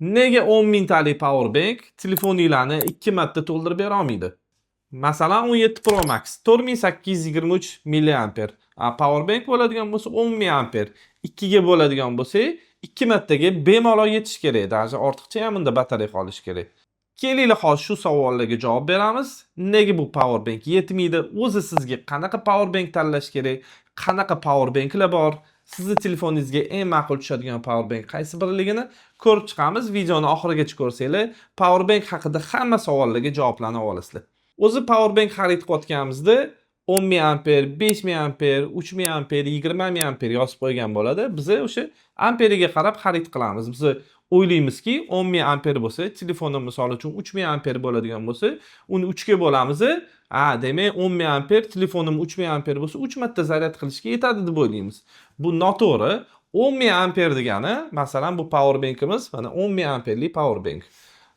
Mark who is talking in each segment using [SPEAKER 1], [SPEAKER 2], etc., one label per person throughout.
[SPEAKER 1] Nega 10 mingtalik powerbank telefoninglarni ikki marta to'ldirib bera olmaydi? Masalan, 17 Pro Max 4823 milliamper. Powerbank bo'ladigan bo'lsa 10 ming amper. Ikkiga bo'ladigan bo'lsak, ikki martaga bemalol yetishi kerak. Даже ortiqcha ham unda batareya qolishi kerak. Kelinglar, hozir shu savollarga javob beramiz. Nega bu powerbank yetmaydi? O'zi sizga qanaqa powerbank tanlash kerak? Qanaqa powerbanklar bor? Sizni telefoningizga eng ma'qul tushadigan powerbank qaysi biriligini ko'rib chiqamiz. Videoni oxirigacha ko'rsanglar, powerbank haqida hamma savollarga javoblarni olasizlar. O'zi powerbank xarid qilayotganimizda 10 ming amper, 5 ming amper, 3 ming amper, 20 ming amper yozib qo'ygan bo'ladi. Biz o'sha amperiga qarab xarid qilamiz. Biz o'ylaymizki, 10 ming amper bo'lsa, telefonim, misol uchun, 3 ming amper bo'ladigan bo'lsa, uni 3 ga bo'lamiz. Ha, demak, 10 ming amper telefonim 3 ming amper bo'lsa, 3 marta zaryad qilishga yetadi deb o'ylaymiz. Bu noto'g'ri. 10 ming amper degani, masalan, bu powerbankimiz mana 10 ming amperli powerbank.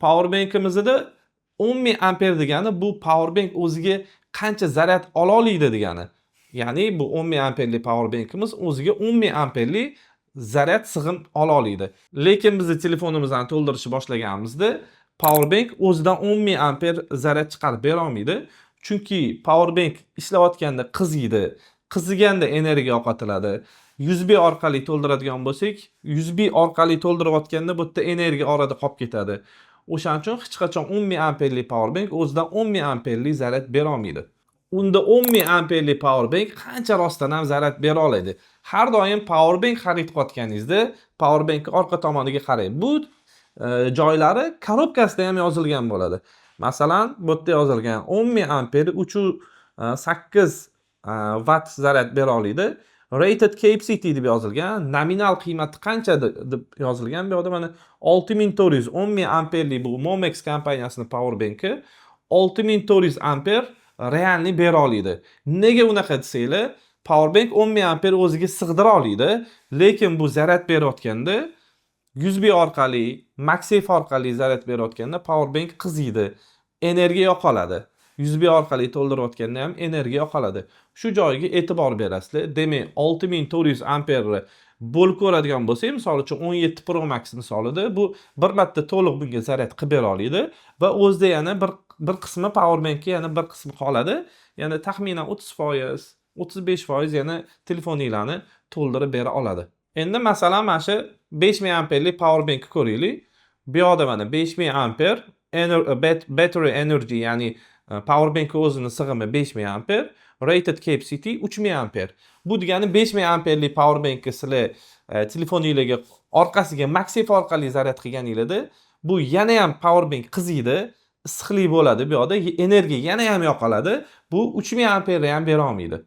[SPEAKER 1] Powerbankimizda 10 ming amper degani bu powerbank o'ziga qancha zaryad ola oladi degani. Ya'ni bu 10 ming amperli powerbankimiz o'ziga 10 ming amperli zaryad sig'im ola oladi. Lekin bizni telefonimizni to'ldirishni boshlaganimizda powerbank o'zidan 10 ming amper zaryad chiqarib bera olmaydi. Chunki powerbank ishlayotganda qiziydi. Qiziganda energiya yo'qotiladi. USB orqali to'ldiradigan bo'lsak, USB orqali to'ldirayotganda bu yerda energiya orada qolib ketadi. O'shaning uchun hech qachon 10 ming amperli powerbank o'zidan 10 ming amperli zaryad bera olmaydi. Unda 10 ming amperli powerbank qancha rostdan ham zaryad bera oladi? Har doim powerbank xarid qilayotganingizda powerbankni orqa tomoniga qarang. Bu joylari коробка sida ham yozilgan bo'ladi. Masalan, bu yerda yozilgan 10 ming amper 3,8 vatt zaryad bera oladi. Rated capacity deb yozilgan, nominal qiymati qancha deb yozilgan. Bu yoqda mana 6400, 10 ming amperli bu Momax kompaniyasini powerbanki 6400 amper реальный bera oladi. Nega unaqa desanglar, powerbank 10 ming amper o'ziga sig'dira oladi, lekin bu zaryad berayotganda USB orqali, MagSafe orqali zaryad berayotganda powerbank qiziydi, energiya yo'qoladi. USB orqali to'ldirayotganda ham energiya yo'qoladi. Shu joyiga e'tibor berasizlar. Demak, 6400 amperni bo'lib ko'radigan bo'lsak, misol uchun, 17 Pro Max misolida bu bir marta to'liq bunga zaryad qilib bera oladi va o'zida yana bir qismi powerbankka, yana bir qismi qoladi. Yana taxminan 30%, 35% yana telefoninglarni to'ldirib bera oladi. Endi, masalan, mana shu 5000 amperlik powerbankni ko'raylik. Bu yoqda mana 5000 amper battery energy, ya'ni powerbank o'zini sig'imi 5000 amper, rated capacity 3000 amper. Bu degani 5000 amperli powerbankni sizlar telefoninglarga orqasiga MagSafe orqali zaryad qilganinglarda bu yana ham powerbank qiziydi, issiqlik bo'ladi bu yoqda, energiya yana ham yo'qoladi. Bu 3000 amperni ham bera olmaydi.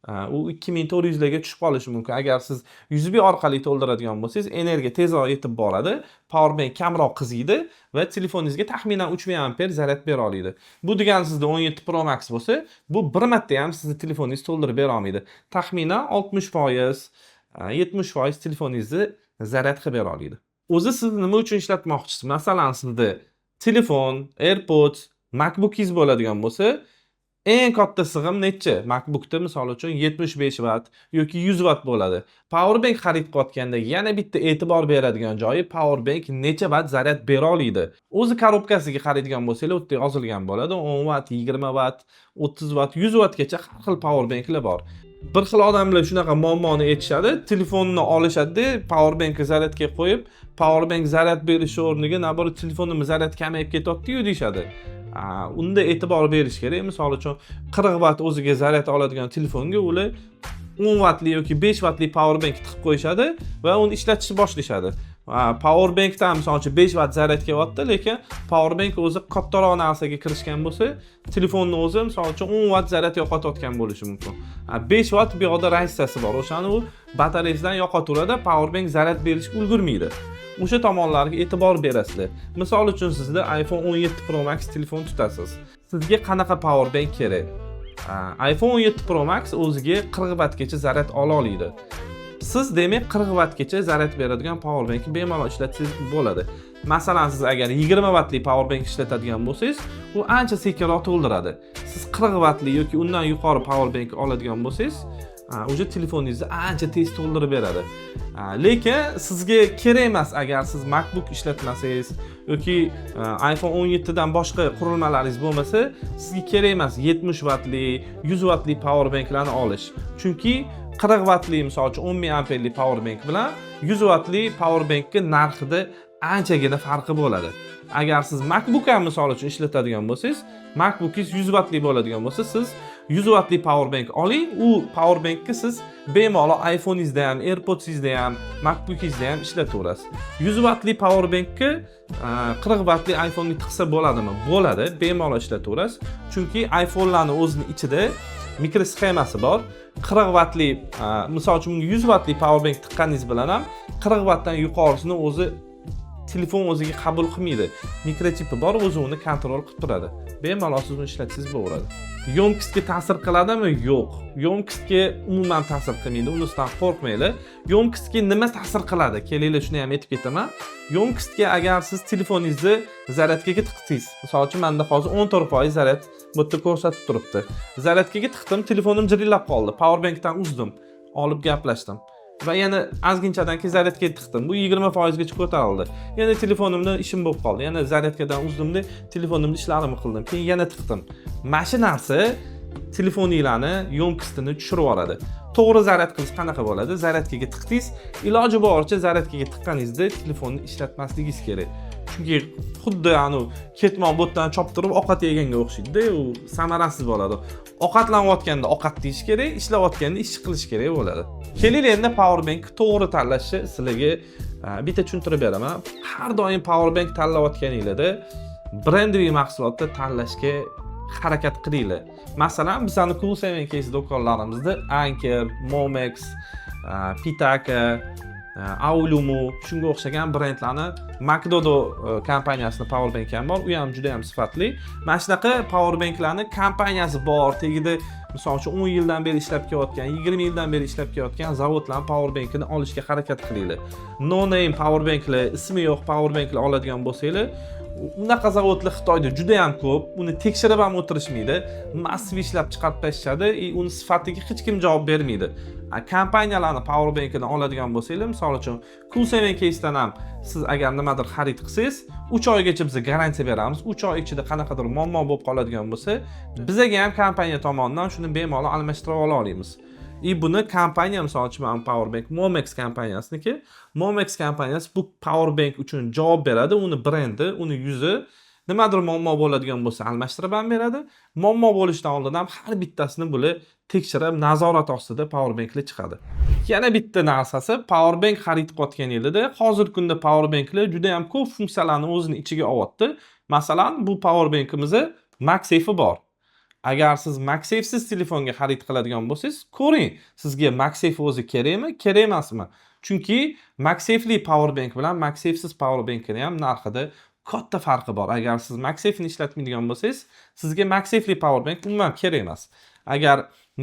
[SPEAKER 1] U 2400 larga tushib qolishi mumkin. Agar siz USB orqali to'ldiradigan bo'lsangiz, energiya tezroq yetib boradi, powerbank kamroq qiziydi va telefoningizga taxminan 3000 amper zaryad bera oladi. Bu degani sizda 17 Pro Max bo'lsa, bu bir marta ham sizni telefoningiz to'ldirib bera olmaydi. Taxminan 60%, 70% telefoningizni zaryad qilib bera oladi. O'zi siz nima uchun ishlatmoqchisiz? Masalan, sizda telefon, AirPods, MacBookingiz bo'ladigan bo'lsa, eng katta sig'im necha? MacBookda, misol uchun, 75 vatt yoki 100 vatt bo'ladi. Powerbank xarid qilayotganda yana bitta e'tibor beradigan joyi: powerbank necha vatt zaryad bera oladi. O'zi коробка siga qaraydigan bo'lsanglar, u yerda yozilgan bo'ladi. 10 vatt, 20 vatt, 30 vatt, 100 vattgacha har xil powerbanklar bor. Bir xil odamlar shunaqa muammoni aytishadi: telefonni olishadida, powerbankni zaryadga qo'yib, powerbank zaryad berishi o'rniga, наоборот, telefonimiz zaryad kamayib ketyapti-yu, deyishadi. Unda e'tibor berish kerak. Misol uchun, 40 vatt o'ziga zaryad oladigan telefonga ular 10 vattli yoki 5 vattli powerbank tiqib qo'yishadi va uni ishlatishni boshlashadi. Powerbankdan, misol uchun, 5 vatt zaryad kelyapti, lekin powerbank o'zi kattaroq narsaga kirishgan bo'lsa, telefonni o'zi, misol uchun, 10 vatt zaryad yo'qotayotgan bo'lishi mumkin. 5 vatt bu yoqda разница si bor. O'shani u batareyasidan yo'qotaveradi, powerbank zaryad berishga ulgurmaydi. O'sha tomonlarga e'tibor berasizlar. Misol uchun, sizda iPhone 17 Pro Max telefon tutasiz. Sizga qanaqa powerbank kerak? iPhone 17 Pro Max o'ziga 40 vattgacha zaryad ola oladi. Siz, demak, 40 vattgacha zaryad beradigan powerbankni bemalol ishlatsangiz bo'ladi. Masalan, siz agar 20 vattli powerbank ishlatadigan bo'lsangiz, u ancha sekinroq to'ldiradi. Siz 40 vattli yoki undan yuqori powerbank oladigan bo'lsangiz, Уже telefoningizni ancha tez to'ldirib beradi. Lekin sizga kerak emas, agar siz MacBook ishlatmasangiz yoki iPhone 17 dan boshqa qurilmalaringiz bo'lmasa, sizga kerak emas 70 vatli, 100 vatli power banklarni olish. Chunki 40 vatli, misol uchun, 10 ming amperli power bank bilan 100 vatli power bankni narxida anchagina farqi bo'ladi. Agar siz MacBook ham, misol uchun, ishlatadigan bo'lsangiz, MacBookingiz 100 vatli bo'ladigan bo'lsa, siz 100 vatli power bank oling. U power bankni siz bemalol iPhone'ingizda ham, AirPods'ingizda ham, MacBook'ingizda ham ishlataverasiz. 100 vatli power bankni 40 vatli iPhone'ga tiqsa bo'ladimi? Bo'ladi, bemalol ishlataverasiz. Chunki iPhone'larni o'zini ichida mikrosxemasi bor. 40 vatli, misol uchun, bunga 100 vatli power bank tiqqaningiz bilan ham 40 vatdan yuqorisini o'zi telefon o'ziga qabul qilmaydi. Mikrochipi bor, o'zi uni контроль qilib turadi. Bemalol siz uni ishlatsangiz bo'laveradi. Ёмкость ga ta'sir qiladimi? Yo'q. Ёмкость ga umuman ta'sir qilmaydi. Unisidan qo'rqmanglar. Ёмкость ga nima ta'sir qiladi? Kelinglar, shuni ham aytib ketaman. Ёмкость ga agar siz telefoningizni zaryadkaga tiqdingiz. Misol uchun, menda hozir 14% zaryad bu yerda ko'rsatib turibdi. Zaryadkaga tiqdim, telefonim jirillab qoldi. Power bankdan uzdim. Olib gaplashdim. Va yana ozginchadan keyin zaryadkaga tiqdim. Bu 20% gacha ko'tarildi. Yana telefonimda ishim bo'lib qoldi. Yana zaryadkadan uzdimda, telefonimda ishlarimni qildim. Keyin yana tiqdim. Mana shu narsa telefoninglarni ёмкость ini tushirib yuboradi. To'g'ri zaryad qilish qanaqa bo'ladi? Zaryadkaga tiqdingiz, iloji boricha zaryadkaga tiqqaningizda telefonni ishlatmasligingiz kerak. Chunki xuddi anu ketmon bo'tdan choptirib ovqat yeganga o'xshaydi-da, u samarasiz bo'ladi. Ovqatlanayotganda ovqat yeyish kerak, ishlayotganda ish qilish kerak bo'ladi. Kelinglar, endi power bank to'g'ri tanlashni sizlarga bitta tushuntirib beraman. Har doim power bank tanlayotganinglarda брендовый mahsulotni tanlashga harakat qilinglar. Masalan, bizani Cool7 Case do'konlarimizda Anker, Momex, Pitaka, Aulumu, shunga o'xshagan brendlarni, McDodo kompaniyasini power bank ham bor, u ham juda ham sifatli. Mana shunaqa power banklarni kompaniyasi bor, tagida, misol uchun, 10 yildan beri ishlab kelayotgan, 20 yildan beri ishlab kelayotgan zavodlarni power bankini olishga harakat qilinglar. No name power banklar, ismi yo'q power banklar oladigan bo'lsanglar, unaqa zavodlar Xitoyda juda ham ko'p, uni tekshirib ham o'tirishmaydi, massiv ishlab chiqarib tashlashadi и uni sifatiga hech kim javob bermaydi. Kompaniyalarni power bankini oladigan bo'lsanglar, misol uchun, Cool7 Case'dan ham siz agar nimadir xarid qilsangiz, 3 oygacha biz garantiya beramiz. 3 oy ichida qanaqadir muammo bo'lib qoladigan bo'lsa, bizaga ham kompaniya tomonidan shuni bemalol almashtirib ola olamiz. И buni kompaniya, misol uchun, mana power bank Momex kompaniyasiniki. Momex kompaniyasi bu power bank uchun javob beradi, uni brendi, uni yuzi. Nimadir muammo bo'ladigan bo'lsa, almashtirib ham beradi. Muammo bo'lishidan oldin ham har bittasini bular tekshirib, nazorat ostida power banklar chiqadi. Yana bitta narsasi, power bank xarid qilayotganinglarda, hozirgi kunda power banklar juda ham ko'p funksiyalarni o'zini ichiga olyapti. Masalan, bu power bankimizda MagSafe'i bor. Agar siz MagSafe'siz telefonga xarid qiladigan bo'lsangiz, ko'ring, sizga MagSafe o'zi kerakmi, kerak emasmi? Chunki MagSafe'li power bank bilan MagSafe'siz power bankni ham narxida katta farqi bor. Agar siz MagSafe'ni ishlatmaydigan bo'lsangiz, sizga MagSafe'li power bank umuman kerak emas. Agar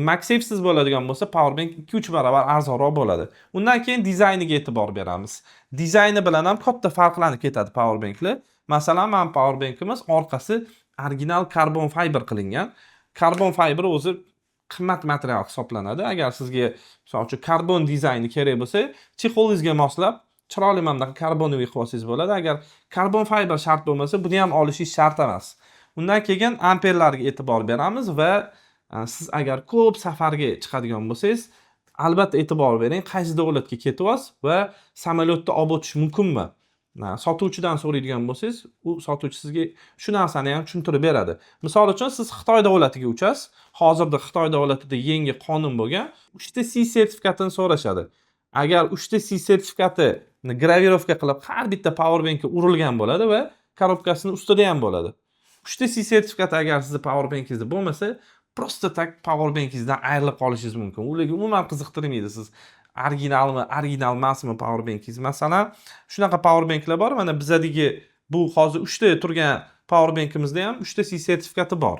[SPEAKER 1] MagSafe'siz bo'ladigan bo'lsa, power bank 2-3 barobar arzonroq bo'ladi. Undan keyin dizayniga e'tibor beramiz. Dizayni bilan ham katta farqlanib ketadi power banklar. Masalan, mana power bankimiz orqasi original carbon fiber qilingan. Carbon fiber o'zi qimmat material hisoblanadi. Agar sizga, misol uchun, karbon dizayni kerak bo'lsa, чехол ingizga moslab chiroyli mana bunaqa карбоновый qilib olsangiz bo'ladi. Agar carbon fiber shart bo'lmasa, buni ham olishingiz shart emas. Undan keyin amperlarga e'tibor beramiz va siz agar ko'p safarga chiqadigan bo'lsangiz, albatta e'tibor bering, qaysi davlatga ketyapsiz va samolyotda olib o'tish mumkinmi? Sotuvchidan so'raydigan bo'lsangiz, u sotuvchi sizga shu narsani ham tushuntirib beradi. Misol uchun, siz Xitoy davlatiga uchasiz. Hozirda Xitoy davlatida yangi qonun bo'lgan, 3 ta C sertifikatini so'rashadi. Agar 3 ta C sertifikatini гравировка qilib har bitta power bankka urilgan bo'ladi va коробка sini ustida ham bo'ladi. 3 ta C sertifikati agar sizni power bankingizda bo'lmasa, просто так power bankingizdan ayrilib qolishingiz mumkin. Ularga umuman qiziqtirmaydi siz originalmi, original emasmi power bankingiz. Masalan, shunaqa power banklar bor. Mana bizadagi bu hozir 3 ta turgan power bankimizda ham 3 ta C sertifikati bor.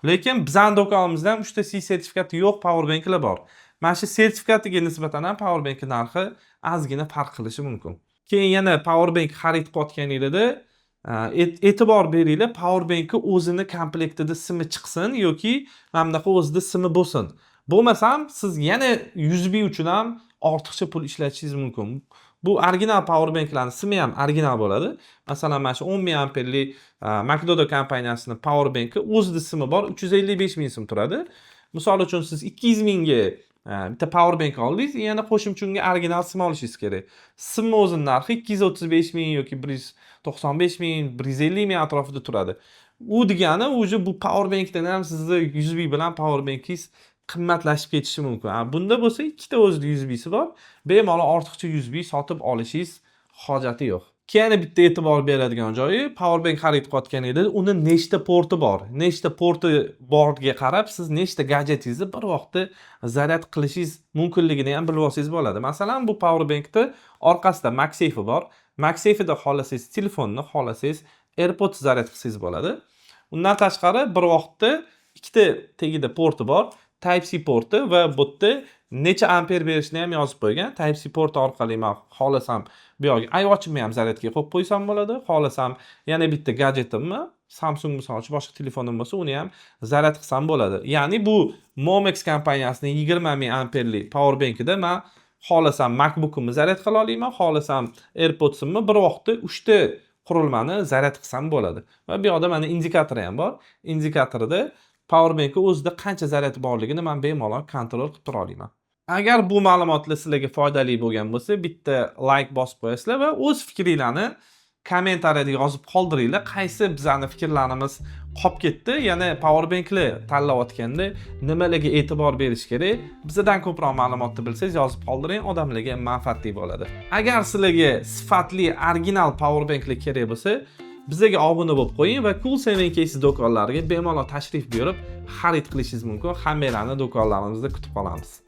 [SPEAKER 1] Lekin bizani do'konimizda ham 3 ta C sertifikati yo'q power banklar bor. Mana shu sertifikatiga nisbatan ham power bank narxi ozgina farq qilishi mumkin. Keyin yana power bank xarid qilayotganinglarda e'tibor beringlar, power bankni o'zini komplektida simi chiqsin yoki mana bunaqa o'zida simi bo'lsin. Bo'lmasam siz yana USB uchun ham ortiqcha pul ishlatishingiz mumkin. Bu original power banklarni simi ham original bo'ladi. Masalan, mana shu 10 ming amperli Mcdodo kompaniyasini power banki o'zida simi bor, 355 ming so'm turadi. Misol uchun, siz 200 mingga bitta power bank oldingiz, yana qo'shimcha unga original sim olishingiz kerak. Simni o'zini narxi 235 ming yoki 195 ming, 150 ming atrofida turadi. U degani уже bu power bankdan ham sizni USB bilan power bankingiz qimmatlashib ketishi mumkin. A bunda bo'lsa ikkita o'zida USBsi bor. Bemalol ortiqcha USB sotib olishingiz hojati yo'q. Keyin bitta e'tibor beradigan joyi, power bank xarid qilayotganingizda uni nechta porti bor. Nechta porti borga qarab siz nechta gadjetingizni bir vaqtda zaryad qilishingiz mumkinligini ham bilib olsangiz bo'ladi. Masalan, bu power bankda orqasida MagSafe'i bor. MagSafe'ida xohlasangiz telefonni, xohlasangiz AirPods zaryad qilsangiz bo'ladi. Undan tashqari bir vaqtda ikkita tagida porti bor. Type-C porti va bu yerda necha amper berishini ham yozib qo'ygan. Type-C porti orqali man xohlasam bu yoqga iWatch'imni ham zaryadga qo'yib qo'ysam bo'ladi. Xohlasam yana bitta gadjetimni, Samsung misol uchun, boshqa telefonim bo'lsa, uni ham zaryad qilsam bo'ladi. Ya'ni bu Momex kompaniyasining 20 ming amperli power bankida man xohlasam MacBook'imni zaryad qila olaman, xohlasam AirPods'imni, bir vaqtda 3 ta qurilmani zaryad qilsam bo'ladi. Va bu yoqda mana indikatori ham bor. Indikatorida power bankni o'zida qancha zaryad borligini man bemalol kontrol qilib tura olaman. Agar bu ma'lumotlar sizlarga foydali bo'lgan bo'lsa, bitta like bosib qo'yasizlar va o'z fikringlarni kommentariyada yozib qoldiringlar. Qaysi bizani fikrlarimiz qolib ketdi? Yana power banklar tanlayotganda nimalarga e'tibor berish kerak? Bizdan ko'proq ma'lumotni bilsangiz, yozib qoldiring, odamlarga manfaatli bo'ladi. Agar sizlarga sifatli original power banklar kerak bo'lsa, bizaga obuna bo'lib qo'ying va Cool 7 Cases do'konlariga bemalol tashrif buyurib xarid qilishingiz mumkin. Hammanglarni do'konlarimizda kutib qolamiz.